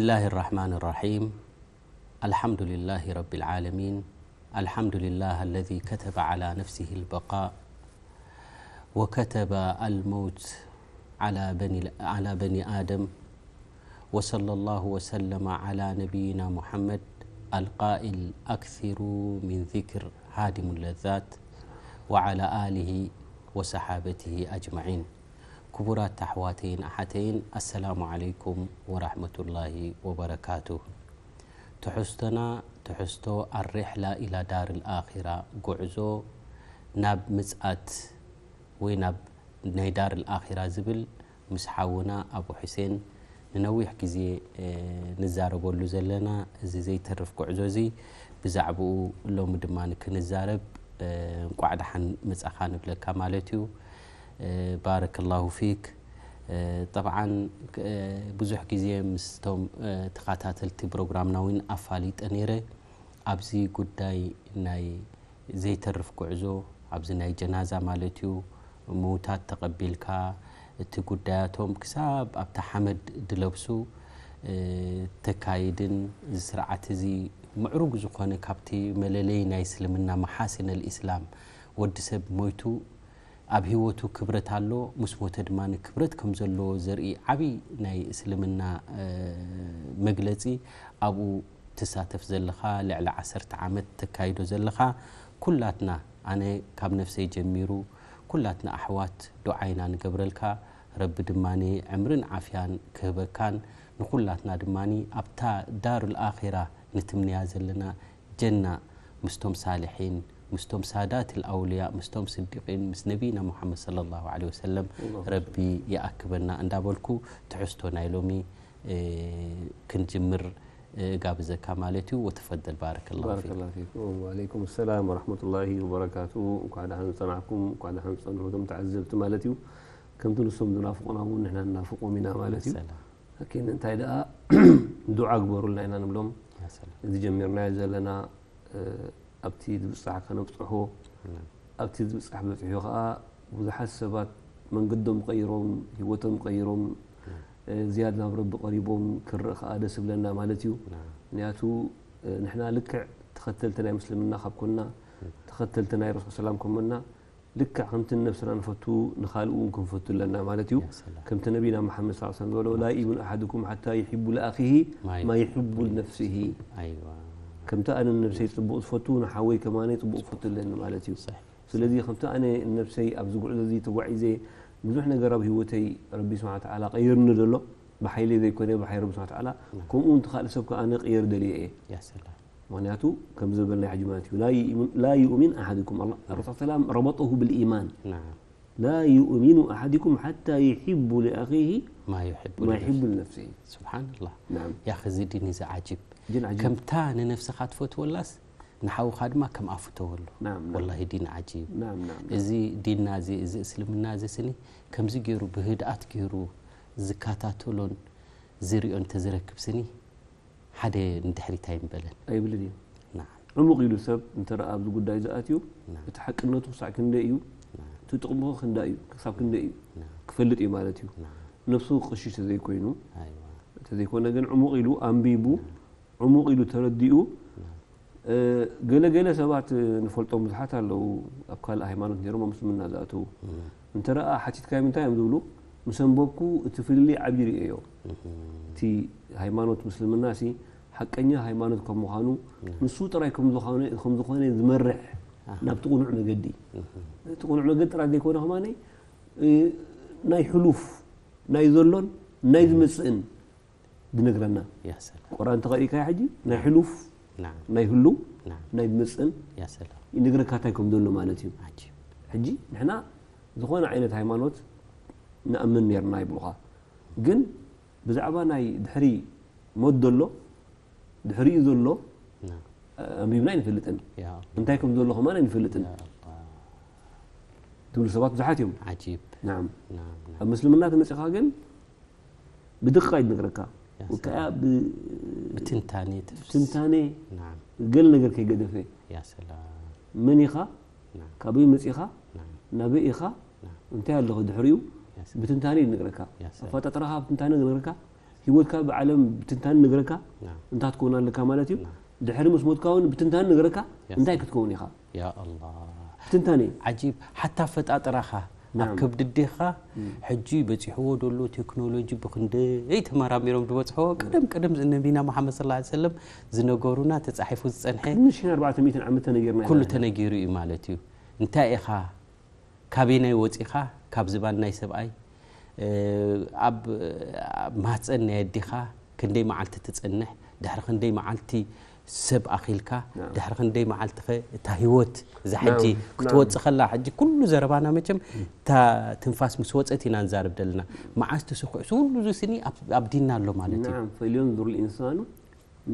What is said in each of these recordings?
بسم الله الرحمن الرحيم. الحمد لله رب العالمين. الحمد لله الذي كتب على نفسه البقاء وكتب الموت على بني، على بني آدم. وصلى الله وسلم على نبينا محمد القائل: "أكثروا من ذكر هادم اللذات"، وعلى آله وصحابته أجمعين. ክቡራት ኣሕዋተይን ኣሓተይን፣ ኣሰላሙ ዓለይኩም ወራሕመቱላሂ ወበረካቱ። ትሕዝቶና ትሕዝቶ ኣሪሕላ ኢላ ዳር ልኣኺራ፣ ጉዕዞ ናብ ምጽኣት ወይ ናብ ናይ ዳር ልኣኺራ ዝብል ምስ ሓውና ኣቡ ሑሴን ንነዊሕ ግዜ፣ እ፣ ንዛረበሉ ዘለና እዚ ዘይተርፍ ጉዕዞ እዚ ብዛዕባኡ ሎሚ ድማ ክንዛረብ፣ እ፣ እንቋዕ ደሓን መጻኻ ንብለካ ማለት እዩ። እ፣ ባረከላሁ ፊክ። እ፣ ጠብዓን፣ እ፣ ብዙሕ ግዜ ምስቶም፣ እ፣ ተኸታተልቲ ፕሮግራምና እውን ኣፋሊጠ ነይረ። ኣብዚ ጉዳይ ናይ ዘይተርፍ ጉዕዞ፣ ኣብዚ ናይ ጀናዛ ማለት እዩ፣ ምውታት ተቐቢልካ፣ እቲ ጉዳያቶም ክሳብ ኣብታ ሓመድ ድለብሱ፣ እ፣ ተካይድን፣ እዚ ስርዓት እዚ ምዕሩግ ዝኾነ ካብቲ መለለይ ናይ እስልምና መሓሲነል ኢስላም፣ ወዲ ሰብ ሞይቱ ኣብ ህይወቱ ክብረት ኣሎ፣ ምስ ሞተ ድማ ክብረት ከም ዘለዎ ዘርኢ ዓቢ ናይ እስልምና፣ እ፣ መግለጺ ኣብኡ ትሳተፍ ዘለኻ፣ ልዕሊ ዓሰርተ ዓመት ተካይዶ ዘለኻ፣ ኩላትና፣ ኣነ ካብ ነፍሰይ ጀሚሩ፣ ኩላትና ኣሕዋት ዱዓ ኢና ንገብረልካ። ረቢ ድማ ዕምርን ዓፍያን ክህበካን ንኹላትና ድማ ኣብታ ዳሩል ኣኺራ ንትምንያ ዘለና ጀና ምስቶም ሳልሒን፣ ምስቶም ሳዳት ኣውልያ፣ ምስቶም ስዲቂን፣ ምስ ነቢና ሙሓመድ ሰለላሁ ዐለይሂ ወሰለም ኣላሁ ረቢ ይኣክበና እንዳበልኩ ትሕዝቶ ናይ ሎሚ፣ እ፣ ክንጅምር፣ እ፣ እጋብዘካ ማለት እዩ። ወተፈደል፣ ባረከላሁ ፊክ። ባረከላሁ ፊኩም። ወዓለይኩም ሰላም ወረሕመቱላሂ ወበረካቱ። እንኳዕ ደሓን ዝጸናሕኩም፣ እንኳዕ ደሓን ዝጸንሑ እቶም ተዓዘብቲ ማለት እዩ። ከምቲ ንሶም ዝናፍቑና እውን ንሕና ንናፍቖም ኢና ማለት እዩ። ሰላም። ላኪን እንታይ ደኣ፣ ዱዓ ግበሩልና ኢና ንብሎም። ያ ሰላም። እዚ ጀሚርናዮ ዘለና፣ እ፣ ኣብቲ ዝብጻሕ ከነብጽሖ፣ ናም። ኣብቲ ዝብጻሕ በጺሑ ከኣ ብዙሓት ሰባት መንገዶም ቀይሮም፣ ህይወቶም ቀይሮም፣ ናም። እ፣ ዝያድ ናብ ረቢ ቀሪቦም ክረእ ከኣ ደስ ይብለና ማለት እዩ። ናም። ምክንያቱ፣ እ፣ ንሕና ልክዕ ተኸተልቲ ናይ ምስልምና ካብ ኮንና፣ ናም። ተኸተልቲ ናይ ረሱል ሰላም ከም ኮንና፣ ልክዕ ከምቲ ንነብስና ንፈቱ፣ ንኻልእ እውን ክንፈቱ ኣለና ማለት እዩ። ያ ሰላም። ከምቲ ነቢና መሓመድ ሰለላሁ ዐለይሂ ወሰለም ዝበሎ፣ "ላ ዩእሚኑ ኣሓዱኩም ሓታ ዩሒቡ ሊኣኺሂ ማ ማ ዩሒቡ ሊነፍሲሂ." ኣይዋ። ከምቲ ኣነ ንነብሰይ ጽቡቕ ዝፈቱ፣ ንሓወይ ከማነይ ጽቡቕ ክፈቱ ኣለኒ ማለት እዩ። ሰሒሕ። ስለዚ ከምቲ ኣነ ንነብሰይ ኣብዚ ጉዕዞ እዚ ተጓዒዘ፣ ብዙሕ ነገር ኣብ ህይወተይ ረቢ ስብሓነ ወተዓላ ቀይርኒ ዘሎ፣ ብሓይለይ ዘይኮነ፣ ብሓይሊ ረቢ ስብሓነ ወተዓላ፣ ናም። ከምኡ እውን እቲ ካልእ ሰብ ከኣ ኣነ ቅየር ደልየ እየ። ያ ሰላም። ምኽንያቱ፣ ከም ዝበልና ሕጂ ማለት እዩ፣ ላ ዩእሚን፣ ላ ዩእሚን ኣሓድኩም፣ ኣላ-፣ ናም። ረሱል ሰላም ረበጠሁ ብልኢማን። ናም። ላ ዩእሚኑ ኣሓድኩም ሓታ ዩሒቡ ሊኣኺሂ ማ ዩሕቡ ማ ሊነፍሲሂ። ዩሕቡ ሊነፍሲሂ። ስብሓንላህ። ናም። ያኺ፣ እዚ ዲን እዚ ዓጂብ። ዲን ዓጂብ። ከምታ ንነፍስኻ ትፈትወላስ፣ ንሓውኻ ድማ ከምኣ ፍተወሉ። ናም፣ ናም። ወላሂ፣ ዲን ዓጂብ። ናም፣ ናም፣ ናም። እዚ ዲንና እዚ፣ እዚ እስልምና እዚ ስኒ፣ ከምዚ ገይሩ፣ ብህድኣት ገይሩ ዝከታተሎን ዝሪኦን ተዝረክብ ስኒ፣ ሓደ ንድሕሪት ኣይምበለን። ኣይብልን እዩ። ናም። ዕሙቕ ኢሉ ሰብ እንተ ደኣ ኣብዚ ጉዳይ ዝኣትዩ፣ ናም። እቲ ሓቅነቱ ክሳዕ ክንደይ እዩ፣ ናም። እቲ ጥቕሙ ክንደይ እዩ፣ ክሳብ ክንደይ እዩ፣ ናም። ክፈልጥ እዩ ማለት እዩ። ናም። ነብሱ ቅሺሽ ተዘይኮይኑ፣ ኣይዋ። ተዘይኮነ ግን ዕሙቕ ኢሉ ኣንቢቡ፣ ናም። ዕሙቕ ኢሉ ተረዲኡ፣ ናም። እ፣ ገለ ገለ ሰባት ንፈልጦም ብዙሓት ኣለዉ፣ ኣብ ካልእ ሃይማኖት ነይሮም ኣብ ምስልምና ዝኣተዉ። እም። እንተ ደኣ ሓቲትካዮም እንታይ እዮም ዝብሉ? ምስ ኣንበብኩ እቲ ፍልልይ ዓብዪ ርእየዮ። እም። እቲ ሃይማኖት ምስልምና ሲ ሓቀኛ ሃይማኖት ከም ምዃኑ፣ እም። ንሱ ጥራይ ከም ዝኾነ፣ ከም ዝኾነ ዝመርሕ ኣሃ። ናብቲ ቅኑዕ መገዲ። እም። እቲ ቅኑዕ መገዲ ጥራይ ዘይኮነ ከማነይ፣ እ፣ ናይ ሕሉፍ፣ ናይ ዘሎን ናይ ዝመጽእን ዝነግረና። ያ ሰላም። ቁርኣን ተቐሪእካዮ ሕጂ፣ ናይ ሕሉፍ፣ ናም። ናይ ህሉው፣ ናም። ናይ ዝመጽእን ያ ሰላም። ይነግረካ እንታይ ከም ዘሎ ማለት እዩ። ዓጂብ። ሕጂ ንሕና ዝኾነ ዓይነት ሃይማኖት ንኣምን ነይርና ይብሉኻ። ግን ብዛዕባ ናይ ድሕሪ ሞት ዘሎ፣ ድሕሪኡ ዘሎ፣ ናም። ኣንቢብና ኣይንፈልጥን። ያ ኣላህ። እንታይ ከም ዘሎ ከማን ኣይንፈልጥን። ያ ኣላህ። ትብሉ ሰባት ብዙሓት እዮም። ዓጂብ። ናም። ናም፣ ናም። ኣብ ምስልምና ተመጺኻ ግን ብድቃ እዩ ዝነግረካ። ያ ወይ ከዓ ሰላም። ብ-፣ ብትንታኔ ተፍስ-፣ ብትንታኔ ናም። ገለ ነገር ከይገደፈ። ያ ሰላም። መን ኢኻ? ናም። ካበይ መጺኻ? ናም። ናበይ ኢኻ? ናም። እንታይ ኣለኹ ድሕሪኡ? ያ ሰላም። ብትንታኔ እዩ ዝነግረካ። ያ ሰላም። ኣፈጣጥራኻ ብትንታኔ ዝነግረካ። ህይወትካ ብዓለም ብትንታን ንግረካ እንታይ ክትከውን ኣለካ ማለት እዩ። ድሕሪ ምስ ሞትካ እውን ብትንታን ንግረካ እንታይ ክትከውን ኢኻ። ያ ኣላህ። ብትንታኔ ዓጂብ። ሓታ ኣፈጣጥራኻ ኣብ ከብዲ ኣዴኻ ሕጂ በፂሕዎ ደሎ ቴክኖሎጂ ብክንደይ ተመራሚሮም ዝበፅሕዎ ቀደም ቀደም ነቢና መሓመድ ሰለላሁ ዐለይሂ ወሰለም ዝነገሩና ተፃሒፉ ዝፀንሐ ቅድሚ ሽሕን ኣርባዕተ ሚእትን ዓመት ተነጊርና ኢና ኩሉ ንሕና። ተነጊሩ እዩ ማለት እዩ። እንታይ ኢኻ ካበየናይ ወፂኻ ካብ ዝባን ናይ ሰብኣይ ኣብ ማህፀን ናይ ኣዴኻ ክንደይ መዓልቲ ትፀንሕ፣ ድሕሪ ክንደይ መዓልቲ ሰብ ኣኺልካ፣ ድሕሪ ክንደይ መዓልቲ ኸ እታ ህይወት እዛ ሕጂ ክትወፅእ ከላ፣ ሕጂ ኩሉ ዘረባና መቸም እታ ትንፋስ ምስ ወፀት ኢና ንዛረብ ዘለና። መዓስ ተሰኩዕሱ ኩሉ እዚ ስኒ ኣብ ዲንና ኣሎ ማለት እዩ። نعم فلينظر الإنسان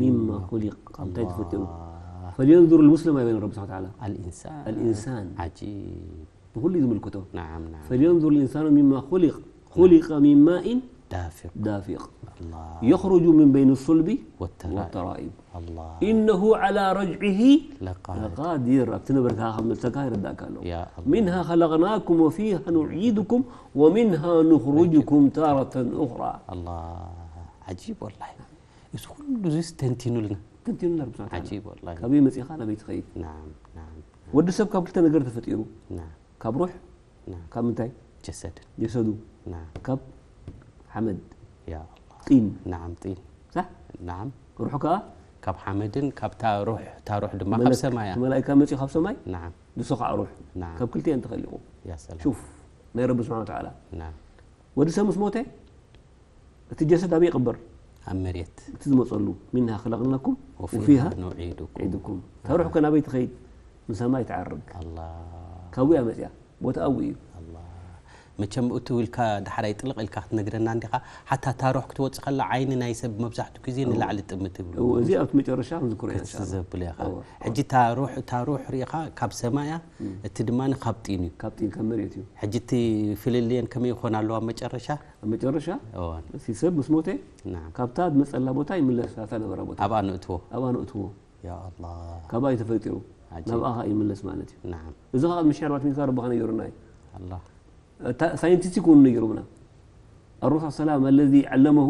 مما خلق እንታይ ተፈጢሩ فلينظر المسلم ኣይበለን ረቢ ስብሓን ተዓላ الإنسان الإنسان عجيب ንኩሉ እዩ ዝምልክቶ نعم نعم فلينظر الإنسان مما خلق خلق من ماء دافق دافق الله يخرج من بين الصلب والترائب والترائب الله إنه على رجعه لقادر لقادر ኣብቲ ነበርካ ካብ መልሰካ ይረዳእካ ኣሎ يا الله منها خلقناكم وفيها نعيدكم ومنها نخرجكم تارة أخرى الله عجيب والله እዚ ኩሉ እዚ ተንቲኑልና ተንቲኑና ረቢ ስብሓን ተዓላ عجيب والله ካበይ መፂኻ ናበይ ትኸይድ نعم نعم ወዲ ሰብ ካብ ክልተ ነገር ተፈጢሩ نعم ካብ ሩሕ نعم ካብ ምንታይ جسد ጀሰዱ نعم ካብ ሓመድ يا الله ጢን نعم ጢን ሳሕ نعم ሩሑ ከዓ ካብ ሓመድን ካብ ታሩሕ ታሩሕ ድማ ካብ ሰማያ መላእካ መፂኡ ካብ ሰማይ نعم ንሱ ከዓ ሩሕ نعم ካብ ክልቲአን ተኸሊቑ يا سلام ሹፍ ናይ ረቢ ስብሓን ተዓላ نعم ወዲ ሰብ ምስ ሞተ እቲ ጀሰድ ኣበይ ይቕበር ኣብ መሬት እቲ ዝመፀሉ منها خلقناكم وفيها وفيها نعيدكم عيدكم ታሩሕ ከ ናበይ ትኸይድ ንሰማይ ትዓርግ الله ካብኡ እያ መፅያ ቦታ ኣብኡ እዩ الله መቸም እቱ ኢልካ ዳሕራይ ጥልቕ ኢልካ ክትነግረና እንዲኻ ሓታ ታሩሕ ክትወፅእ ከላ ዓይኒ ናይ ሰብ መብዛሕትኡ ግዜ ንላዕሊ ጥምት ይብሉ እዚ ኣብቲ መጨረሻ ክንዝክሮ ኢና እንሻላ ዘብል ኢኻ እወ። ሕጂ ታሩሕ ታሩሕ ርኢኻ ካብ ሰማያ እቲ ድማ ካብ ጢን እዩ ካብ ጢን ካብ መሬት እዩ ሕጂ እቲ ፍልልየን ከመይ ይኾን ኣለዋ መጨረሻ ኣብ መጨረሻ እዋን እቲ ሰብ ምስ ሞተ ናም ካብታ ዝመፀላ ቦታ ይምለስ ኣብታ ነበራ ቦታ ኣብኣ ንእትዎ ኣብኣ ንእትዎ ያ ኣላ ካብኣ እዩ ተፈጢሩ ዓጂብ። ናብኣ ከዓ ይምለስ ማለት እዩ ናም እዚ ከዓ ቅድሚ ሽሕ ኣርባዕተ ሚእቲ ረቢ ከነገሩና እዩ ኣላ ሳይንቲስት ይኮኑ ነይሮምና الرسول صلى الله عليه وسلم الذي علمه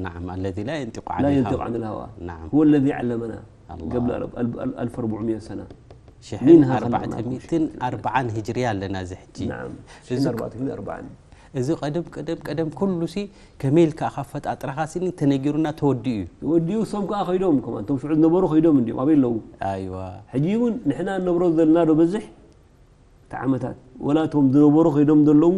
ናም الذي لا ينطق عن لا الهوى ينطق عن الهوى ናም هو الذي علمنا الله. قبل ألف- ألف- ألف وأربعمية سنة ሽሕን منها ኣርባዕተ خلقناكم. ሚእትን ኣርባዓን ህጅርያ ኣለና እዚ ሕጂ نعم እዚ شن أربعة مئة أربعة እዚ ቀደም ቀደም ቀደም ኩሉ ሲ ከመይ ኢልካ ኢኻ ኣፈጣጥራኻ ሲኒ ተነጊሩና ተወዲኡ እዩ ወዲኡ እሶም ከዓ ከይዶም ከማን እቶም ሽዑ ዝነበሩ ከይዶም እንዲዮም ኣበይ ኣለዉ ኣይዋ ሕጂ እውን ንሕና እንነብሮ ዘለና ዶ በዝሕ እቲ ዓመታት ወላ እቶም ዝነበሩ ከይዶም ዘለዉ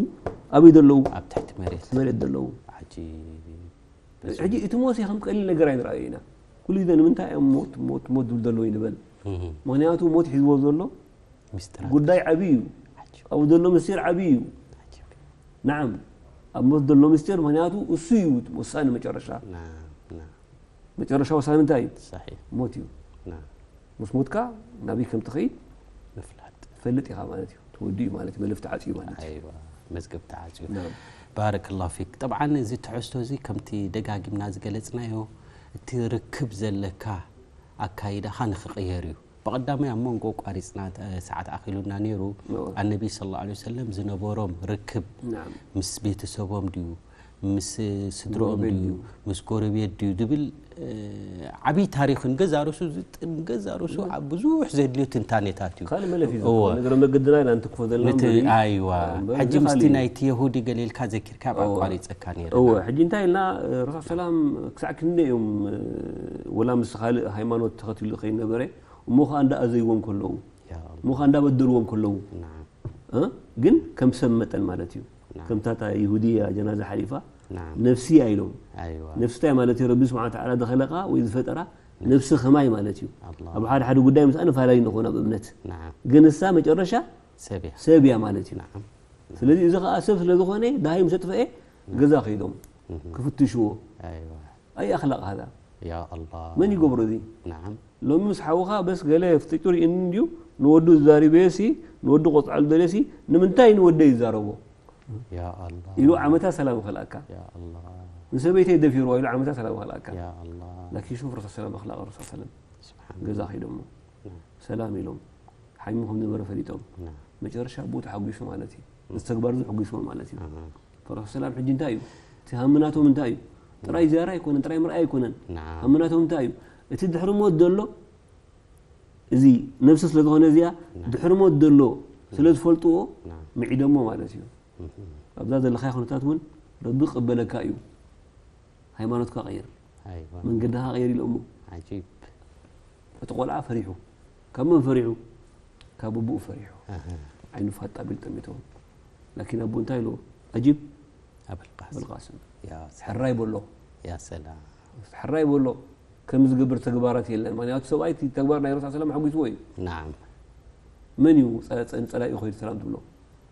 ኣበይ ዘለዉ ኣብ ትሕቲ መሬት መሬት ዘለዉ ዓጂብ ሕጂ እቲ ሞት ከም ቀሊል ነገር ኣይንረኣዮ ኢና ኩሉ ግዜ ንምንታይ እዮም ሞት ሞት ሞት ዝብል ዘለዉ ይንበል እህ፣ ምክንያቱ ሞት ሒዝዎ ዘሎ ሚስጥራት ጉዳይ ዓብዪ እዩ ዓጂብ ኣብኡ ዘሎ ምስጢር ዓብዪ እዩ ዓጂብ ናዓም ኣብ ሞት ዘሎ ምስጢር ምክንያቱ እሱ እዩ ወሳኒ መጨረሻ ናም ናም መጨረሻ ወሳኒ እንታይ እዩ صحيح ሞት እዩ ናም ምስ ሞትካ ናበይ ከም ትኸይድ ምፍላጥ ትፈልጥ ኢኻ ማለት እዩ ተወዲኡ ማለት እዩ መልፍቲ ዓፅዩ ማለት እዩ ኣይዋ መዝገብ ተዓፅዩ ናም ባረከላሁ ፊክ ጠብዓ እዚ ትሕዝቶ እዚ ከምቲ ደጋጊምና ዝገለፅናዮ እቲ ርክብ ዘለካ ኣካይዳኻ ንክቕየር እዩ ብቐዳማይ ኣብ መንጎ ቋሪፅና እ፣ ሰዓት ኣኺሉና ነይሩ እወ። ኣነቢ ስለ ላ ሰለም ዝነበሮም ርክብ ናም ምስ ቤተሰቦም ድዩ ምስ ስድሮኦም ጎረቤት ድዩ ድዩ? ምስ ጎረቤት ድዩ ዝብል እ፣ ዓብዪ ታሪኽን ገዛ ርእሱ ዝጥን ገዛ ርእሱ ኣብ ብዙሕ ዘድልዮ ትንታኔታት እዩ ካልእ መለፍ እዩ እወ። ዝኸውን። እግረ መገድና ኢና እንትክፎ ዘለና ነቲ እምበር እዩ። ኣይዋ እምበር ሕጂ እዚ ምስቲ ካልእ እዩ። ናይቲ የሁዲ ገሊልካ ዘኪርካ ኣብ እወ። ኣቋሪፀካ ነይረ እወ ሕጂ እንታይ ኢልና ረሱል ሰላም ክሳዕ ክንደ እዮም ወላ ምስ ካልእ ሃይማኖት ተኸትሉ ከይነበረ እሞ ከዓ እንዳኣዘይዎም ከለዉ ያ ኣላ እሞ ከዓ እንዳበደልዎም ከለዉ ናም እ? ግን ከም ሰብ መጠን ማለት እዩ ናም ከምታ እታ ይሁድያ ጀናዛ ሓሊፋ ናም ነፍስያ ኢሎም ኣይዋ ነፍስታይ ማለት እዩ ረቢ ስብሓን ተዓላ ዝኸለቃ ወይ ዝፈጠራ ነፍሲ ከማይ ማለት እዩ ኣላ ኣብ ሓደ ሓደ ጉዳይ ምስኣ ንፈላለይ ንኾን ኣብ እምነት ናም ግን እሳ መጨረሻ ሰብ እያ ሰብ እያ ማለት እዩ ናም ስለዚ እዚ ከዓ ሰብ ስለ ዝኾነ ደሃይ ምስ ኣጥፈኤ ገዛ ከይዶም ክፍትሽዎ ኣይዋ ኣይ ኣኽላቕ ሃዛ ያ ኣላ መን ይገብሮ እዚ ናም ሎሚ ምስ ሓውኻ በስ ገለ ፍጥጩር ኢን እንድዩ ንወዱ ዝዛሪበዮ ሲ ንወዱ ቆፅዓሉ ደልዮ ሲ ንምንታይ ንወደይ ይዛረቦ ያ ኣላ ኢሉ ዓመታ ሰላም ይኸልኣካ ያ ኣላ ንሰበይተይ ደፊርዋ ኢሉ ዓመታ ሰላም ይኸልኣካ ያ ኣላ ላኪን ሹፍ ረሱል ሰለም ኣኽላቕ ረሱል ሰለም ስብሓን ገዛ ከይዶሞ ሰላም ኢሎም ሓሚሙ ከም ዝነበረ ፈሊጦም ናም መጨረሻ ብኡ ተሓጒሱ ማለት እዩ እዚ ተግባር እዚ ሕጒስዎ ማለት እዩ ኣሃ ረሱል ሰላም ሕጂ እንታይ እዩ እቲ ሃምናቶም እንታይ እዩ ጥራይ ዝያራ ኣይኮነን፣ ጥራይ ምርኣይ ኣይኮነን። ሃምናቶም እንታይ እዩ? እቲ ድሕሪ ሞት ዘሎ፣ እዚ ነብሲ ስለ ዝኾነ እዚኣ፣ ድሕሪ ሞት ዘሎ ስለ ዝፈልጥዎ፣ ምዒዶሞ ማለት እዩ። ኣብዛ ዘለኻዮ ኩነታት እውን ረቢ ክቕበለካ እዩ። ሃይማኖትካ ቀይር፣ መንገድኻ ቀይር ኢሎሞ። ዓጂብ። እቲ ቆልዓ ፈሪሑ። ካብ መን ፈሪሑ? ካብ ኣቦኡ ፈሪሑ። ዓይኑ ፋጥ ኣቢሉ ጠሚትዎ። ላኪን ኣቦኡ እንታይ ኢልዎ? ኣጂብ ኣበልቃስም። ኣበልቃስም። ያ ሰላም። ሕራይ በሎ። ያ ሰላም። ሕራይ በሎ። ከም ዝገብር ተግባራት የለን። ምክንያቱ ሰብኣይ እቲ ተግባር ናይ ረሱል ሰላም ሓጒስዎ እዩ። ናዓም። መን እዩ ጸ- ጸ- ንጸላኢ ኮይኑ ሰላም ትብሎ?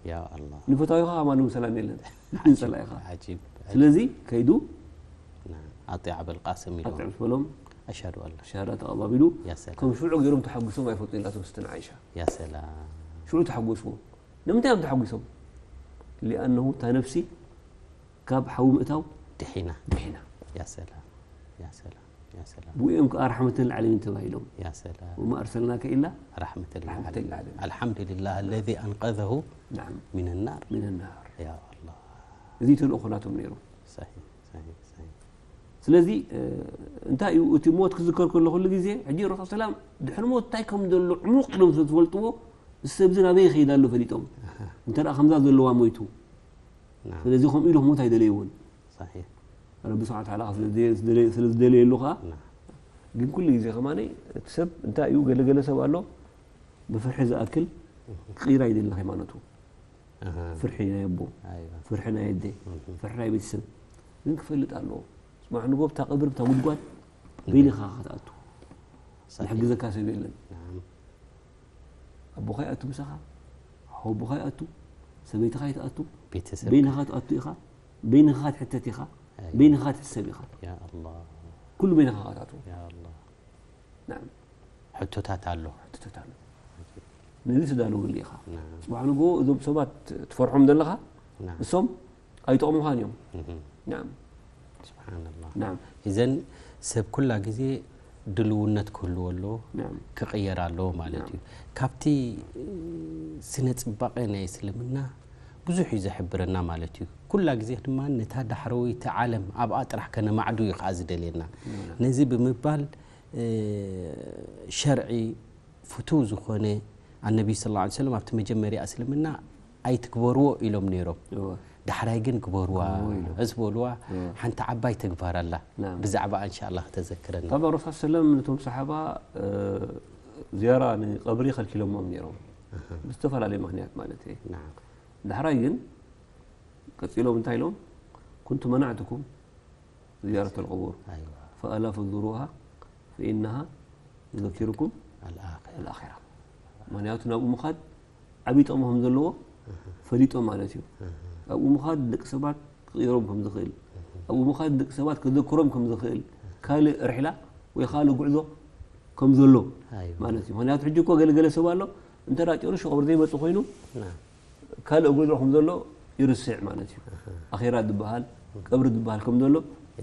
ያ ኣላህ። ንፈታዊኻ ከማን እውን ሰላም የለን። ንጸላኢኻ። ዓጂብ። ስለዚ ከይዱ ናዓም። ኣጢዕ ኣበልቃስም ኢሎም። ኣጥዕም ዝበሎም ኣሽሃዱ ኣላ። ሸሃዳ ተቐባቢሉ ያ ሰላም። ከም ሽዑ ገይሮም ተሓጒሶም ኣይፈልጡ ኢላቶም ስትነ ዓይሻ። ያ ሰላም። ሽዑ ተሓጎስዎ። ንምንታይ እዮም ተሓጒሶም? ሊኣነሁ እታ ነፍሲ ካብ ሓዊ ምእታው ድሒና። ድሒና። ያ ሰላም። ያ ሰላም። ያ ሰላም። ብኡ እዮም ከዓ ራሕመተን ልዓለሚን ተባሂሎም። ያ ሰላም። ወማ ኣርሰልናከ ኢላ ራሕመተ ራሕመተ ልዓለሚን። ልዓለሚን። ኣልሓምዱሊላህ ለዚ ኣንቀዘሁ ናዓም ሚን ናር። ሚን ናር። ያ ኣላህ። እዚ ተልእኾ ናቶም ነይሩ። ሰሒሕ፣ ሰሒሕ፣ ሰሒሕ። ስለዚ እ፣ እንታይ እዩ እቲ ሞት ክዝከር ከሎ ኩሉ ግዜ ሕጂ ረሱል ሰላም ድሕሪ ሞት እንታይ ከም ዘሎ ዕሙቕ ኢሎም ስለ ዝፈልጥዎ እዚ ሰብ እዚ ናበይ ይኸይድ ኣሎ ፈሊጦም። እንተ ደኣ ከምዛ ዘለዋ ሞይቱ ናዓም። ስለዚ ከምኡ ኢሉ ክሞት ኣይደለይዎን። ሰሒሕ። ረቢ ስብሓን ተዓላ ስለ ዝደለ- ስለ ዝደለየሉ ከዓ ናዓም። ግን ኩሉ ግዜ ከማኒ እቲ ሰብ እንታይ እዩ ገለገለ ሰብ ኣሎ ብፍርሒ ዝኣክል ክቕይር ኣይደልን ሃይማኖቱ። ኣሃ። ፍርሒ ናይ ኣቦ ኣይዋ። ፍርሒ ናይ ኣደ እህ። ፍርሒ ናይ ቤተሰብ ግን ክፈልጥ ኣለዎ። ጽባሕ ንጎ ብታ ቀብር ብታ ጉድጓድ በይንኻ ክትኣቱ ሰሒሕ። ዝሕግዘካ ሰብ የለን። ናዓም። ኣቦኻ ይኣቱ ምሳኻ ሓወቦኻ ይኣቱ ሰበይትኻ ይትኣቱ ቤተሰብ። በይንኻ ትኣቱ ኢኻ በይንኻ ትሕተት ኢኻ ኣይ። በይንኻ ትሕሰብ ኢኻ ያ ኣላህ። ኩሉ በይንኻ ክትኣቱ ያ ኣላህ። ናም ሕቶታት ኣሎ። ሕቶታት ኣሎ ነዚ ትዳለወሉ ኢኻ ናዓም። ጽባሕ ንጎ እዞም ሰባት ትፈርሖም ዘለኻ ናዓም። እሶም ኣይጠቕሙኻን እዮም እህ። ናም ስብሓንላህ። ናም እዘን ሰብ ኩላ ግዜ ድልውነት ክህልዎ ኣለዎ ናም ክቕየር ኣለዎ ማለት ናም። እዩ። ካብቲ እ፣ ስነ ጽባቐ ናይ እስልምና ብዙሕ እዩ ዘሕብረና ማለት እዩ። ኩላ ግዜ ድማ ነታ ዳሕረወይቲ ዓለም ኣብኣ ጥራሕ ከነማዕዱ እዩ ከዓ ዝደልየና። ነዚ ብምባል እ፣ ሸርዒ ፍቱው ዝኾነ ኣነቢ ስ ላ ሰለም ኣብቲ መጀመርያ እስልምና ኣይትግበርዎ ኢሎም ነይሮም። እወ ዳሕራይ ግን ግበርዋ ግበርዎ ኢሎም። ዝበልዋ እወ ሓንቲ ዓባይ ተግባር ኣላ። ናም። ብዛዕባ እንሻላ ከተዘክረና። ካብ ረሱል ሰለም ነቶም ሰሓባ እ፣ ዝያራ ንቐብሪ ከልኪሎሞም ነይሮም ብዝተፈላለየ ምክንያት ማለት እየ ናዓም። ዳሕራይ ግን ቀፂሎም እንታይ ኢሎም ኩንቱ መናዕትኩም ዝያረት ልቅቡር ኣይዋ። ፈኣላ ፈዙሩሃ ፈኢናሃ ትዘኪርኩም ኣልኣኺራ። ኣልኣኺራ ምክንያቱ ናብኡ ምኻድ ዓብዪ ጥቕሚ ከም ዘለዎ ፈሊጦም ማለት እዩ ኣብኡ ምኻድ ደቂ ሰባት ክቕይሮም ከም ዝኽእል ኣብኡ ምኻድ ደቂ ሰባት ከዘክሮም ከም ዝኽእል ካልእ ርሕላ ወይ ካልእ ጉዕዞ ከም ዘሎ ኣይዋ። ማለት እዩ ምክንያቱ ሕጂ እኮ ገለገለ ሰብ ኣሎ እንተ ጨርሹ ቀብሪ ዘይመፅእ ኮይኑ ናም። ካልእ ጉዕዞ ከም ዘሎ ይርስዕ ማለት እዩ ኣኼራ ዝበሃል ቀብሪ ዝበሃል ከም ዘሎ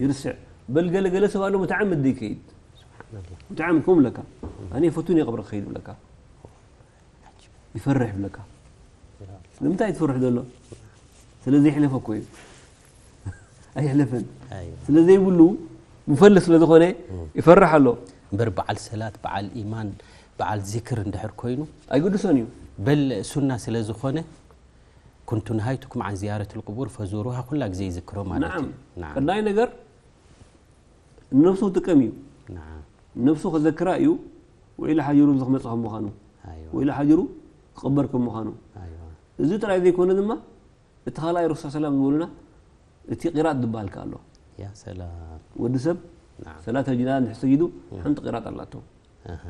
ይርስዕ በል ገለገለ ሰብ ኣሎ ብጣዕሚ ደይከይድ ስብሓንላህ። ብጣዕሚ ከምኡ ብለካ ኣነ ፈቱን እየ ቀብሪ ክኸይድ ብለካ ይፈርሕ ብለካ ንምንታይ ትፈርሕ ዘሎ ስለ ዘይሕለፈ እኮ እዩ ኣይሕለፈን ኣይዋ። ስለ ዘይብሉ ምፈልስ ስለ ዝኾነ ይፈርሕ ኣሎ እምበር በዓል ሰላት በዓል ኢማን በዓል ዚክር እንድሕር ኮይኑ ኣይግድሶን እዩ በል ሱና ስለ ዝኾነ ኩንቱ ነሃይቱኩም ዓን ዝያረት ልቅቡር ፈዙሩሃ ኩላ ግዜ ይዝክሮ ማለት ናዓም እዩ። ናዓም። ቀዳይ ነገር ነብሱ ክጥቀም እዩ ናዓም። ነብሱ ከዘክራ እዩ ወኢላ ሓጅሩ ዝክመፅእ ከም ምዃኑ ኣይዋ። ወኢላ ሓጅሩ ክቕበር ከም ምዃኑ ኣይዋ። እዚ ጥራይ ዘይኮነ ድማ እቲ ካልኣይ ረሱል ሰላም ዝበሉና እቲ ቂራጥ ዝበሃል ከ ኣሎ ያ ሰላም። ወዲ ሰብ ናዓም። ሰላት ጅናዛ እንድሕር ሰጊዱ ሓንቲ ቂራጥ ኣላቶ ኣሃ።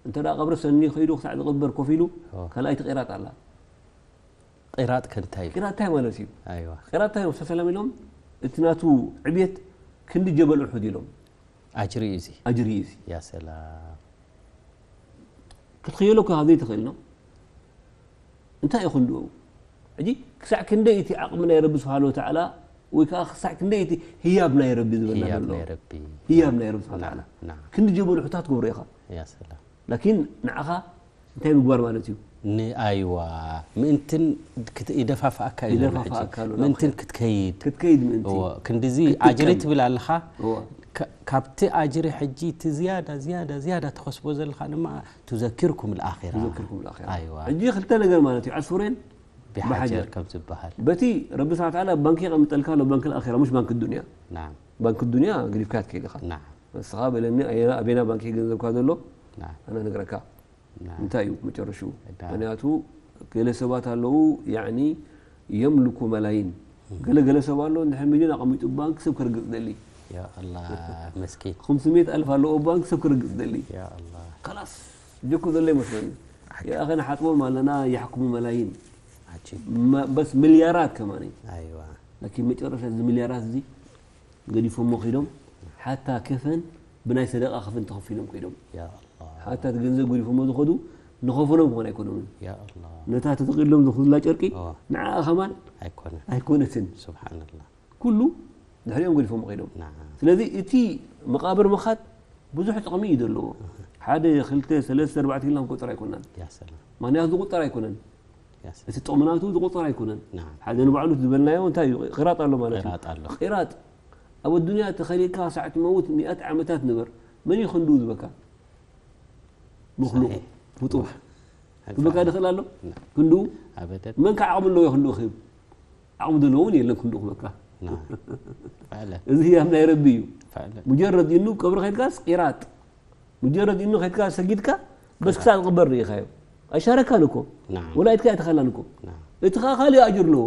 እንተ ደኣ ቀብሪ ሰኒ ከይዱ ክሳዕ ዝቕበር ኮፍ ኢሉ ኦ። ካልኣይቲ ቂራጥ ኣላ ቂራጥ ከንታይ እዩ? ቂራጥ እንታይ ማለት እዩ ኣይዋ። ቂራጥ እንታይ እዮም ሰላም ኢሎም እቲ ናቱ ዕብየት ክንዲ ጀበል ኡሑድ ኢሎም ኣጅሪ እዩ እዚ። ኣጅሪ እዩ እዚ ያ ሰላም። ክትኽየሎ እኮ ካብ ዘይትኽእል ነው እንታይ እዩ ክንድኡ ሕጂ ክሳዕ ክንደይ እቲ ዓቕሚ ናይ ረቢ ስብሓን ወተዓላ ወይ ከዓ ክሳዕ ክንደይ እቲ ህያብ ናይ ረቢ ዝበልና ህያብ ዘሎ ናይ ረቢ። ህያብ ናይ ረቢ ስብሓን ወተዓላ ናም። ክንዲ ጀበል ኡሑድ ትገብሮ ኢኻ ያ ሰላም። ላኪን ንዓኻ እንታይ ምግባር ማለት እዩ? ንኣይዋ ምእንትን ክት- ይደፋፍኣካ እዩ ዘሎ ሕጂ። ይደፋፍኣካ ኣሎ ናብ ምእንትን ኸይር። ክትከይድ ክትከይድ ምእንቲ እዎ፣ ክንድዚ ክትጥቀም። ኣጅሪ ትብል ኣለኻ። እዎ። ካ- ካብቲ ኣጅሪ ሕጂ እቲ ዝያዳ ዝያዳ ዝያዳ ተኸስቦ ዘለኻ ድማ ትዘኪርኩም ልኣኺራ። ትዘክርኩም ልኣኺራ። ኣይዋ ሕጂ ክልተ ነገር ማለት እዩ፣ ዓስፉሬን ብሓጀር ብሓጀር። ከም ዝበሃል። በቲ ረቢ ስብሓን ተዓላ ባንክ የቐምጠልካ ኣሎ፣ ባንክ ልኣኺራ፣ ሙሽ ባንክ ዱንያ። ናም ባንክ ዱንያ ገዲፍካ ትከይድ ኢኻ። ናም ንስኻ በለኒ ኣየና ኣበየና ባንክ ገንዘብካ ዘሎ ናም ኣነ ነግረካ። ናም እንታይ እዩ መጨረሽኡ? እዳ። ምክንያቱ ገለ ሰባት ኣለዉ ያኒ የምልኩ መላይን ገለ ገለ ሰብ ኣሎ እንድሕር ሚሊዮን ኣቐሚጡ ባንክ ሰብ ክርግጽ ደሊ ያ ኣላ መስኪን خمسمية ألف ኣለዎ ባንክ ሰብ ክርግጽ ደሊ ያ ኣላ ከላስ ጀኩ ዘሎ ይመስለኒ የኣኸ ንሓጥቦም ኣለና የሕክሙ መላይን ዓጂብ መ- በስ ሚልያራት ከማን ኣይዋ ላኪን መጨረሻ እዚ ሚልያራት እዚ ገዲፎሞ ከይዶም ሓታ ከፈን ብናይ ሰደቃ ከፈን ተኸፊሎም ከይዶም ያ ኣላ ሓታ እቲ ገንዘብ ገዲፎሞ ዝኸዱ ንኸፈኖም ክኾን ኣይኮኖምን ያ ኣላ ነታ ተጠቂሎም ዝኽዱላ ጨርቂ ኦ ንዓኣ ከማን ኣይኮነን ኣይኮነትን ስብሓንላ ኩሉ ድሕሪኦም ገዲፎም ከይዶም ና ስለዚ እቲ መቃብር ምኻድ ብዙሕ ጥቕሚ እዩ ዘለዎ ሓደ ክልተ ሰለስተ ኣርባዕተ ኢልና ክንቆፅር ኣይኮናን ያ ሰላም ምክንያቱ ዝቁጠር ኣይኮነን ያ ሰላም እቲ ጥቕሚ ናቱ ዝቁጠር ኣይኮነን ና ሓደ ንባዕሉ ዝበልናዮ እንታይ እዩ ቂራጥ ኣሎ ማለት እዩ ቂራጥ ኣሎ ቂራጥ ኣብ ኣዱንያ ተኸሊልካ ሳዕ ትመውት ሚእት ዓመታት ንበር መን እዩ ክንድኡ ዝበካ መክሉቅ صحيح. ፍጡር هل ክበካ فعلا؟ ድኽእል ኣሎ لا. ክንድኡ أبدا መን ከዓ ዓቕሚ ኣለዎ ክንድኡ ክህብ ዓቕሚ ዘለዎ እውን የለን ክንድኡ ክበካ نعم فعلا እዚ ኣብ ናይ ረቢ እዩ فعلا ሙጀረድ ኢኑ ቀብሪ ከድካስ ቂራጥ ሙጀረድ ኢኑ ከድካ ሰጊድካ በስ ክሳብ ዝቕበር ርኢኻዮ ኣይሻረካን እኮ نعم ወላ ኢድካ ኣይተኸላን እኮ نعم እቲ ከዓ ካልእ ኣጅር ኣለዎ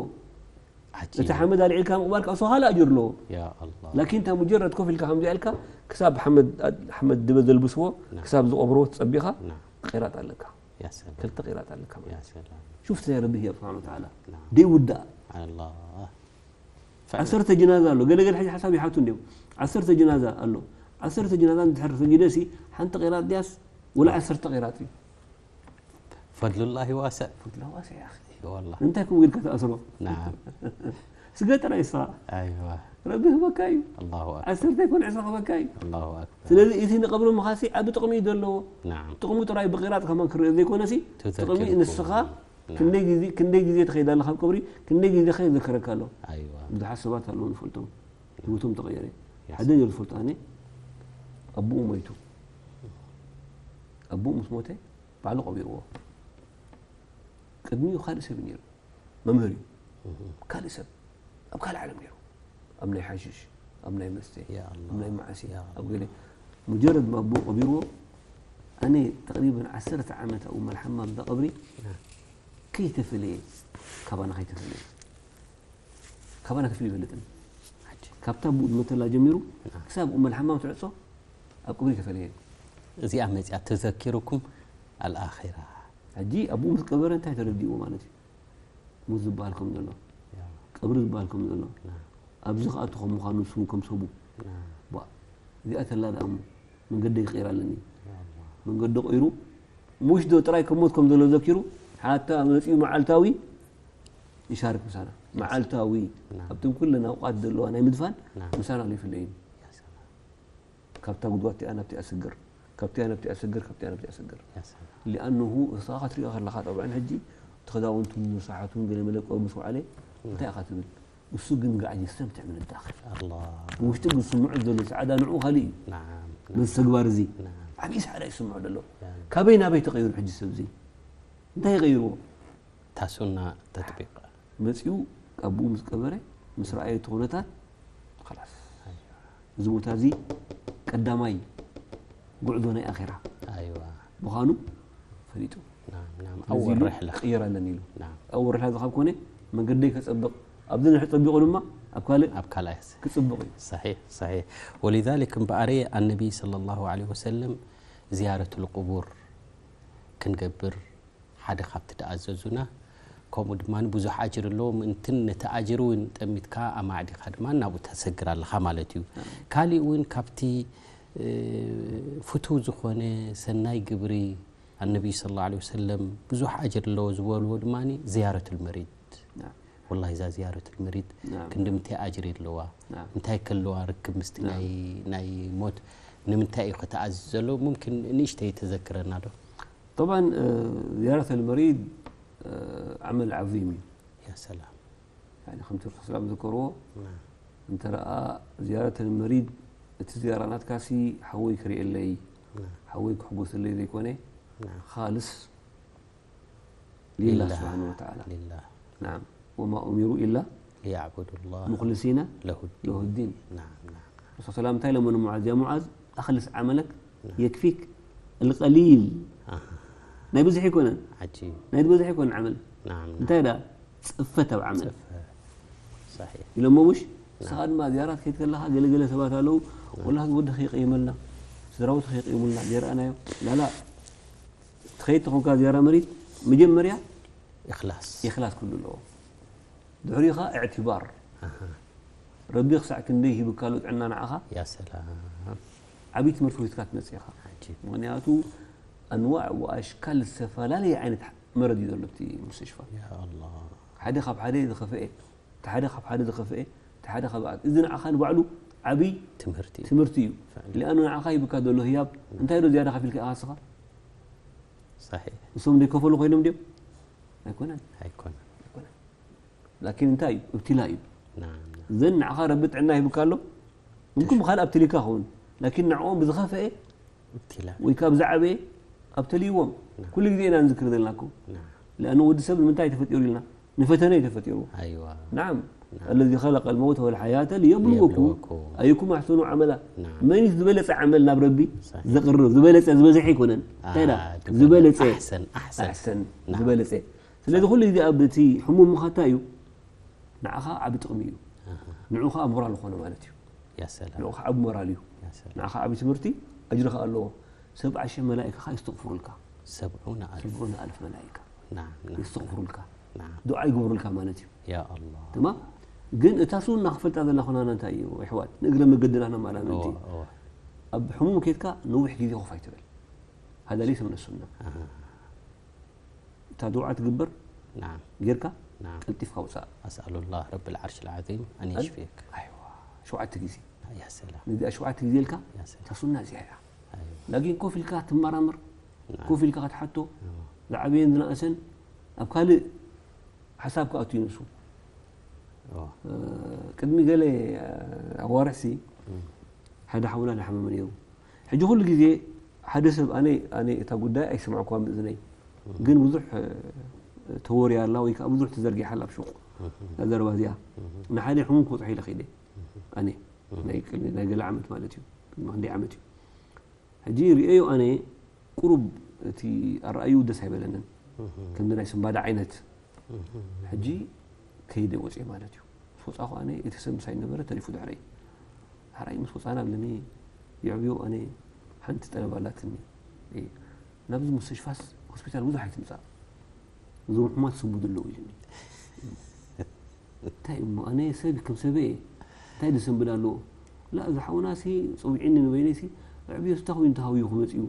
እቲ عجيب ሓመድ ኣልዒልካ ምቕባር ከዓ እሱ ካልእ ኣጅር ኣለዎ يا الله ላኪን እታ ሙጀረድ ኮፍ ኢልካ ከምዚ ኢልካ ክሳብ ሓመድ ሓመድ ድበ ዘልብስዎ نعم ክሳብ ዝቐብሮ ትፀቢኻ نعم ቂራጥ ኣለካ يا سلام ክልተ ቂራጥ ኣለካ ማለት يا سلام እዩ። ሹፍት ናይ ረቢ ህያብ ስብሓን ወተዓላ نعم ደይውዳእ على الله ዓሰርተ ጅናዛ ኣሎ ገለገለ ሕጂ ሓሳብ ይሓቱ እንዲዮም ዓሰርተ ጅናዛ ኣሎ ዓሰርተ ጅናዛ እንድሕር ሰጊደሲ ሓንቲ ቂራጥ ድያስ ወላ ዓሰርተ ቂራጥ እዩ فضل الله واسع ፍድላ ዋሲ ያኺ والله እንታይ ከምኡ ኢልካ ትኣስሮ نعم ስገ ጥራይ ንስኻ ايوه ረቢ ክበካ እዩ الله اكبر ዓሰርተ ይኮን ዕስራ ክበካ እዩ الله اكبر ስለዚ እቲ ንቐብሪ ምኻሲ ዓቢ ጥቕሚ እዩ ዘለዎ نعم ጥቕሙ ጥራይ ብቂራጥ ከማን ክርኢ ዘይኮነሲ ጥቕሚ تذكركم ንስኻ نعم ክንደይ ግዜ ክንደይ ግዜ ትኸይድ ኣለኻ ኣብ ቀብሪ ክንደይ ግዜ ኸ ይዘከረካ ኣሎ ايوه ብዙሓት ሰባት ኣለዉ ንፈልጦም ህይወቶም ተቐየረ يا ሓደ እየ ዝፈልጦ ኣነ ኣቦኡ ሞይቱ ኣቦኡ ምስ ሞተ ባዕሉ ቀቢርዎ ቅድሚኡ ካልእ ሰብ እዩ ነይሩ መምህር እዩ ካልእ ሰብ ኣብ ካልእ ዓለም ነይሩ ኣብ ናይ ሓሽሽ ኣብ ናይ መስተ يا الله ኣብ ናይ መዓሲ يا الله ኣብ ገለ ሙጀረድ ኣቦኡ ቀቢርዎ ኣነ ተቅሪበን ዓሰርተ ዓመት ኣብኡ መልሓማ ብዛ ቀብሪ ከይተፈለየ ካባና ከይተፈለየ ካባና ተፍሊ ይፈልጥን عجيب ካብታ ብኡ ዝመተላ ጀሚሩ نعم ክሳብ ኡመል ሓማም ትዕጾ ኣብ ቅብሪ ተፈለየ እዚኣ መፅያ ተዘኪሩኩም ኣልኣኺራ ሕጂ ኣብኡ ምስ ቀበረ እንታይ ተረዲእዎ ማለት እዩ ሙት ዝበሃል ከም ዘሎ يا ቀብሪ ዝበሃል ከም ዘሎ نعم ኣብዚ ክኣቱ ከም ምዃኑ ስሙ ከም ሰቡ نعم ቧ እዚኣ ተላ ደኣ እሞ መንገደይ ክቐይር ኣለኒ يا الله መንገዲ ቀይሩ ሙሽ ዶ ጥራይ ክሞት ከም ዘሎ ዘኪሩ ሓታ መፂኡ መዓልታዊ ይሻርክ ምሳና መዓልታዊ نعم ኣብቶም ኩለን ኣውቃት ዘለዋ ናይ ምድፋን نعم ምሳና ኣሎ ይፍለይ يا سلام ካብታ ጉድጓድ እቲኣ ናብቲ ኣስግር ካብቲኣ ናብቲ ኣስግር ካብቲኣ ናብቲ ኣስግር يا سلام ሊኣንሁ እሳ ክትሪኦ ከለኻ ጠብዐን ሕጂ እቲ ክዳውንቱን ንሳሓቱን ገለ መለ ቀብሩ ምስ ወዓለ እንታይ ኢኻ ትብል እሱ ግን ጋዕ የስተምትዕ ምን ዳኽል الله ብውሽጢ ግን ዝስምዖ ዘሎ ፃዕዳ ንዑ ካልእ እዩ نعم በዚ ተግባር እዚ نعم ዓብዪ ፃዕዳ ይስምዖ ዘሎ يعني ካበይ ናበይ ተቐይሩ ሕጂ ሰብ እዚ እንታይ ይቐይርዎ ታሱና ተጥቢቕ መፂኡ ኣብኡ ምስ ቀበረ ምስ ረኣየ እቲ ኩነታት ላስ እዚ ቦታ እዚ ቀዳማይ ጉዕዞ ናይ ኣኼራ ኣይዋ ምዃኑ ፈሊጡ ናም ናም ስለዚ ኢሉ ኣወር ርሕለ ቅየር ኣለኒ ኢሉ ናም ኣወር ርሕለ ዝኻብ ኮነ መንገደይ ከፀብቕ ኣብዚ ንሕ ፀቢቑ ድማ ኣብ ካልእ ኣብ ካልኣይ ክፅብቕ እዩ صحيح صحيح ولذلك እምበኣር ኣነቢ صلى الله عليه وسلم زيارة القبور ክንገብር ሓደ ካብቲ ተኣዘዙና ከምኡ ድማ ብዙሕ ኣጅር ኣለዎ ምእንትን ነቲ ኣጅር እውን ጠሚትካ ኣማዕዲኻ ድማ ናብኡ ተሰግር ኣለኻ ማለት እዩ ካሊእ እውን ካብቲ እ፣ ፍቱው ዝኾነ ሰናይ ግብሪ ኣነቢይ صلى الله عليه وسلم ብዙሕ ኣጅር ኣለዎ ዝበልዎ ድማ زيارة المريض ናም። والله እዛ زيارة المريض ናም። ክንዲ ምንታይ ኣጅር ኣለዋ ናም። እንታይ ከለዋ ርክብ ምስቲ ናም። ናይ ናይ ሞት ንምንታይ እዩ ከተኣዝዝ ዘሎ ሙምኪን ንእሽተይ ተዘክረና ዶ طبعا، آه، زيارة المريض، آه، عمل عظيم. يا سلام. يعني ከምቲ ረሱል ሰላም ዝከርዎ نعم. እንተ ረኣ زيارة المريض እቲ زيارة ናትካሲ ሓወይ ክርእየለይ نعم. ሓወይ ክሕጎሰለይ ዘይኮነ نعم. خالص لله لله. سبحانه وتعالى. لله. نعم. وما أمروا إلا ليعبدوا الله مخلصين له الدين. له الدين. نعم نعم. ረሱል ሰላም እንታይ ኢሎሞ ንሙዓዝ፣ ያ ሙዓዝ أخلص عملك يكفيك القليل. أها. ናይ ብዙሕ ኣይኮነን عجيب. ናይ ዝበዝሕ ኣይኮነን ዓመል نعم نعم. እንታይ ዳ ፅፈት ኣብ ዓመል صحيح. ኢሎሞ ሙሽ ንስኻ ድማ زيارة ክትከይድ ከለኻ ገለገለ ሰባት ኣለዉ ወላ ወዲ ከይቀይመልና ስድራውቲ ከይቀይሙልና ዘይረኣናዮ ላላ ትኸይድ ተኾንካ زيارة مريض መጀመርያ إخلاص. إخلاص ክህሉ ኣለዎ ድሕሪኡ ኸዓ اعتبار أها. ረቢ ክሳዕ ክንደይ ሂብካ ኣሎ ጥዕና ንዓኻ يا سلام. ዓብዪ ትምህርቲ ሒዝካ ትመፅእ ኢኻ عجيب. ምክንያቱ أنواع وأشكال ዝተፈላለየ ዓይነት መረድ እዩ ዘሎ እቲ مستشفى يا الله. ሓደ ካብ ሓደ ዝኸፍአ እቲ ሓደ ካብ ሓደ ዝኸፍአ እቲ ሓደ ካብ እዚ ንዓኻ ንባዕሉ ዓብዪ ትምህርቲ ትምህርቲ እዩ فعلا. لأنه ንዓኻ ሂብካ ዘሎ ህያብ እንታይ ዶ ዝያዳ ከፊልካ ኢኻ ንስኻ صحيح. ንሶም ዘይከፈሉ ኮይኖም ድዮም ኣይኮነን ኣይኮነ ኣይኮነን ላኪን እንታይ እዩ እብትላ እዩ نعم نعم. ዘን ንዓኻ ረቢ ጥዕና ሂብካ ኣሎ ምምኩም ካልእ ኣብትሊካ ኸውን ላኪን ንዕኦም ብዝኸፍአ ابتلاء. ወይ ካብ ዝዓበየ ኣብተልይዎም ኩሉ ግዜ ኢና ንዝክር ዘለናኩም نعم. لأنه ወዲ ሰብ ንምንታይ ተፈጢሩ ኢልና ንፈተነ እዩ ተፈጢሩ أيوة. نعم. الذي خلق الموت والحياة ليبلوكم ليبلوكم. أيكم أحسن عملا نعم. መን እዩ ዝበለፀ ዓመል ናብ ረቢ صحيح. ዘቕርብ ዝበለፀ ዝበዝሐ ኣይኮነን እንታይ ዳ آه، ዝበለፀ أحسن أحسن. ኣሕሰን نعم. ዝበለፀ ስለዚ ኩሉ ግዜ ኣብ እቲ ሕሙም ምኻታ እዩ ንዓኻ ዓብ ጥቕሚ እዩ أها. ንዑ ከዓ ሞራል ዝኾነ ማለት እዩ يا سلام. ንዑ ከዓ ዓብ ሞራል እዩ يا سلام. ንዓኻ ዓብ ትምህርቲ ኣጅሪ ከዓ ኣለዎ ሰብዓ ሸ መላእካ ከዓ ይስተቕፍሩልካ سبعون ألف. ሰብዑን ኣልፍ መላእካ نعم نعم. ይስተቕፍሩልካ نعم. ዱዓ ይግብሩልካ ማለት እዩ يا الله. ትማ ግን እታ ሱና ክፈልጣ ዘለና ኩናና እንታይ እዩ ኣሕዋት ንእግረ መገድና ነማላመንቲ أوه، أوه. ኣብ ሕሙም ኬድካ ነዊሕ ግዜ ኮፍ ኣይትበል هذا ليس من السنة أها. እታ ዱዓ ትግበር نعم. ጌርካ نعم. ቀልጢፍካ ውፃእ أسأل الله رب العرش العظيم أن أن- يشفيك. ኣይዋ ሸውዓተ ግዜ يا سلام. ነዚኣ ሸውዓተ ግዜ ኢልካ يا እታ سلام. ሱና እዚኣ እያ أيوة. ላኪን ኮፍ ኢልካ ትመራመር نعم. ኮፍ ኢልካ ክትሓቶ أوه. ዝዓበየን ዝነእሰን ኣብ ካልእ ሓሳብ ክኣቱ ይንሱ أوه. ቅድሚ ገለ ኣዋርሕሲ ሓደ ሓውና ዝሓመመ ነይሩ ሕጂ ኩሉ ግዜ ሓደ ሰብ ኣነ ኣነ እታ ጉዳይ ኣይሰማዕኳን ብእዝነይ ግን ብዙሕ ተወርያ ኣላ ወይ ከዓ ብዙሕ ተዘርጊሓ ኣላ ኣብ ሹቕ እዛ ዘረባ እዚኣ ንሓደ ሕሙም ክበፅሖ ኢለ ከይደ ኣነ ናይ ቅድሚ ናይ ገለ ዓመት ማለት እዩ ቅድሚ ክንደይ ዓመት እዩ ሕጂ ርእየዮ ኣነ ቁሩብ እቲ ኣረኣዩ ደስ ኣይበለንን ከምዚ ናይ ስንባዳ ዓይነት ሕጂ ከይደ ወፅየ ማለት እዩ ምስ ወፃኹ ኣነ እቲ ሰብ ምሳይ ነበረ ተሪፉ ድሕረይ ሓራይ ምስ ወፃና ኣለኒ የዕብዮ ኣነ ሓንቲ ጠለብ ኣላትኒ ናብዚ ሙስተሽፋስ ሆስፒታል ብዙሕ ኣይትምፃእ እዞም ሕማት ስቡ ዘለዉ ኢሉኒ እንታይ እሞ ኣነ ሰብ ከም ሰበ እየ እንታይ ዝሰንብድ ኣለዎ ላ እዚ ሓውና ሲ ፀዊዕኒ ንበይነይ ሲ ዕብዮ ስታ ኮይኑ ተሃውዩ ክመፅ እዩ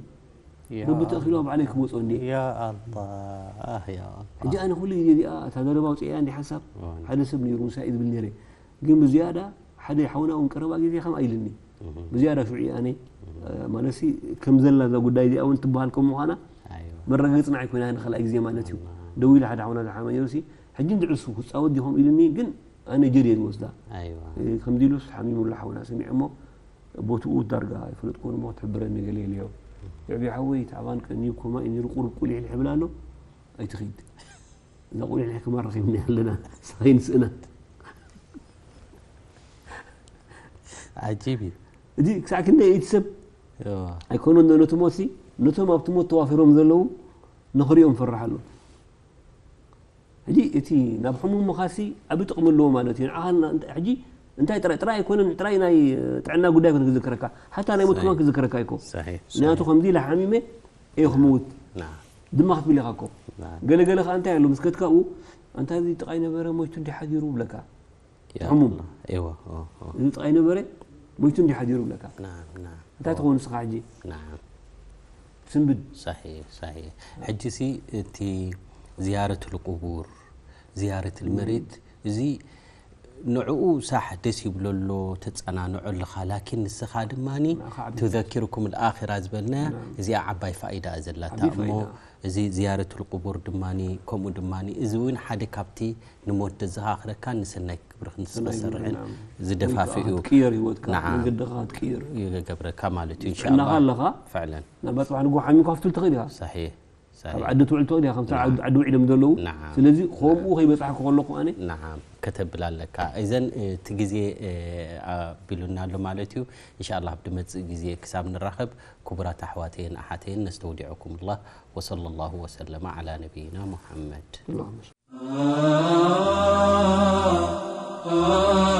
ረቢ ተእኪሉ ኣብ ዓለይ ክመፆ እንዲ يا الله يا الله. ሕጂ ኣነ ኩሉ ግዜ እዚኣ እታ ዘረባ ውፅእያ እንዲ ሓሳብ ሓደ ሰብ ነይሩ ምሳይ ዝብል ነይረ ግን ብዝያዳ ሓደ ሓውና እውን ቀረባ ግዜ ከም ኣይልኒ ብዝያዳ ሽዑ ኣነ ማለት ሲ ከም ዘላ እዛ ጉዳይ እዚኣ እውን ትበሃል ከም ምዃና أيوة. መረጋገፅና ኣይኮይና ንካልኣይ ግዜ ማለት እዩ ደው ኢለ ሓደ ሓውና ዝሓመ ነይሩ ሲ ሕጂ እንድዕሱ ክፃወት ዲኹም ኢሉኒ ግን ኣነ ጀር እየ ዝወስዳ أيوة. ከምዚ ኢሉስ ሓሚሙላ ሓውና ሰሚዐ እሞ ቦትኡ ዳርጋ ይፈለጥኩ እሞ ትሕብረኒ ገለ ኢለዮ ዕብዮ ሓወይ ታዕባን ቀንዩ ኮማ እዩ ነይሩ ቁሩብ ቁሊሕ ልሕብል ኣሎ ኣይትኺድ እዛ ቁሊሕ ልሕክማ ረኺብና ኣለና ንስኻ ይንስእና عجيب. እዚ ክሳዕ ክንደይ እቲ ሰብ أيوة. ኣይኮነን ዶ ነቲ ሞት ሲ ነቶም ኣብቲ ሞት ተዋፊሮም ዘለዉ ንኽሪኦም ፈርሕ ኣሎ ሕጂ እቲ ናብ ሕሙም ምኻሲ ዓብ ጥቕሚ ኣለዎ ማለት እዩ ንዓኻ ሕጂ እንታይ ጥራይ ጥራይ ኣይኮነን ጥራይ ናይ ጥዕና ጉዳይ ኮነ ክዝከረካ ሓታ ናይ ሞት ከማን ክዝከረካ ይኮ صحيح. ምክንያቱ ከምዚ ኢለ ሓሚመ እየ ክምውት نعم. ድማ ክትብል ኢኻ እኮ نعم. ገለገለ ከዓ እንታይ ኣሎ ምስ ከድካኡ ኣንታ እዚ ጥቓይ ነበረ ሞይቱ እንዲ ሓዲሩ ብለካ يا ሕሙም። الله. أيوة. أوه، أوه. እዚ ጥቓይ ነበረ ሞይቱ እንዲ ሓዲሩ ብለካ نعم نعم. እንታይ ትኸውን ንስኻ ሕጂ نعم. ስንብድ صحيح صحيح. ሕጂ ሲ እቲ زيارة القبور زيارة المريض እዚ ንዕኡ ሳሕ ደስ ይብሎ ኣሎ፣ ተጸናንዖ ኣለኻ። ላኪን ንስኻ ድማኒ ትዘኪርኩም ልኣኺራ ዝበልናያ እዚኣ ዓባይ ፋይዳ እያ ዘላታ። እሞ እዚ ዝያረቱል ቁቡር ድማኒ ከምኡ ድማኒ እዚ እውን ሓደ ካብቲ ንሞት ደዘኻኽረካን ንሰናይ ግብርኽን ንስኻ ሰርዕን ዝደፋፍእ እዩ። ክትቅየር ህይወትካ ነዓም። መንገድኻ ክትቅየር ይገብረካ ማለት እዩ። ጥዕናኻ ኢንሻኣላህ። ኣለኻ ፈዕለን ናባ ጽባሕ ንጎ ሓሚምካ ክትብል ትኽእል ኢኻ ሰሒሕ ካብ ሰሒሕ ዓዲ ትውዕል ትኽእል ኢኻ ከምቲ ዓዲ ውዒሎም ዘለዉ ነዓም። ስለዚ ከምኡ ከይበጻሕኩ ከለኹ ኣነ ነዓም ከተብል ኣለካ። እዘን እቲ ግዜ ኣቢሉና ኣሎ ማለት እዩ። ኢንሻኣላህ ኣብ ድመጽእ ግዜ ክሳብ ንራኸብ ክቡራት ኣሕዋተይን ኣሓተይን ነስተውዲዐኩም ላህ ወሰለ ላሁ ወሰለመ ዓላ ነቢይና ሙሓመድ። اللهم